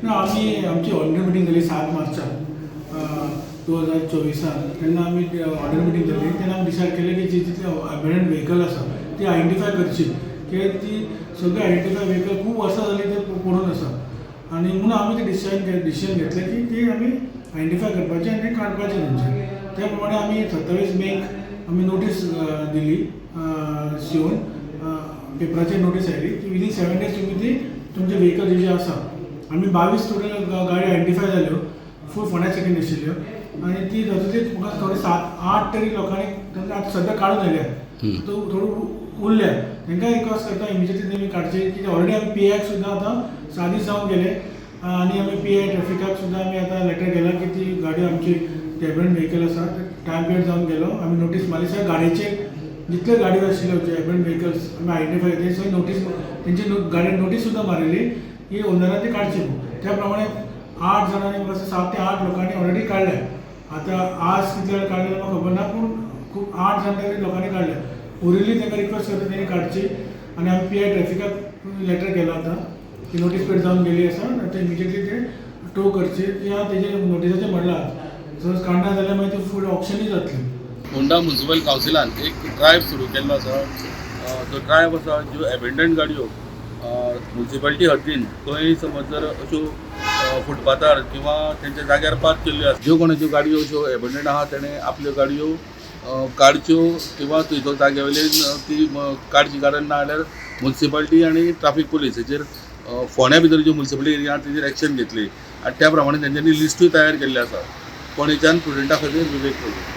ना, आमी आमची ऑर्डिनरी मिटींग जाली 7 मार्चाक 2024आन. तेन्ना आमी ऑर्डिनरी मिटींग जाली तेन्ना आमी डिसायड केलें की जी जितली अबेंडन व्हेकल आसा ती आयडेंटिफाय करची, कित्याक ती सगळी आयडेंटिफाय व्हेकल खूब वर्सां जाली ते पडून आसा. आनी म्हणून आमी ते डिसिजन घेतलें की ती आमी आयडेंटिफाय करपाची आनी काडपाचें तेंचें. त्या प्रमाणे आमी 27 मेक आमी नोटीस दिली शिवून, पेपराचेर नोटीस आयली की विदीन 7 डेज तुमी ती तुमचे व्हेकल जे जे आसा. आमी 22 टोटल गाडी आयडेंटिफाय जाल्यो, फूल फोंड्या सिटीन आशिल्ल्यो. आनी ती तातूंतली म्हाका थोडे सात आठ तरी लोकांनी तांकां आतां सद्या काडून आयल्या. तो थोडो उरल्या, तांकां रिक्वेस्ट करता, इमिजिएटली तेमी काडचे, कित्याक ऑलरेडी आमी पी आयक सुद्दां आतां 6 दीस जावन गेले आनी आमी पी I ट्रॅफिकाक सुद्दां आमी आतां लेटर केला की ती गाडी आमची एबेंडन व्हेकल आसा, टायम पिरियड जावन गेलो. आमी नोटीस मारली. सगळ्या गाडयेचेर जितले गाडयो आशिल्ल्यो जे एबेंडन व्हेकल्स आमी आयडेंटिफाय ते सगळे नोटीस तेंची गाडयेर नोटीस सुद्दां मारिल्ली की ओनरान ती काडची म्हणून. त्या प्रमाणे आठ जाणांनी, म्हाका दिसता 7 ते 8 लोकांनी ऑलरेडी काडल्या. आतां आज कितले जाण काडले म्हाका खबर ना, पूण खूब आठ जाण तरी लोकांनी काडल्या. उरिल्ली तांकां रिक्वेस्ट करता, तेणी काडची. आनी आमी पी I ट्रॅफिकाक लेटर केला आतां की नोटीस पिरियड जावन गेली आसा, आतां इमिजिएटली ते टो करची किंवा तेजे नोटिसाचेर म्हणलां, जर काडना जाल्यार मागीर ते फुडें ऑक्शनूय जातलें. होंडा म्युन्सिपल कावन्सिलान एक ड्रायव्ह सुरू केल्लो आसा. तो ड्रायव्ह आसा, ज्यो एबेंडन गाडयो म्युन्सिपालिटी हद्दीन खंय समज जर अश्यो फुटपाथार किंवा तेंच्या जाग्यार पार्क केल्ल्यो आसा, ज्यो कोणाच्यो गाडयो अश्यो एबेंडन आहा, तेणें आपल्यो गाडयो काडच्यो किंवा थंयचो जाग्या वयल्यान ती काडची. कारण ना जाल्यार म्युन्सिपालिटी आनी ट्राफीक पुलीस हेचेर फोंड्या भितर ज्यो म्युन्सिपालिटी एरिया आहा तेजेर एक्शन घेतली आनी त्या प्रमाणे तेंच्यांनी लिस्टूय तयार केल्ली आसा. पणजेच्यान प्रुडंटा खातीर विवेक प्रभू.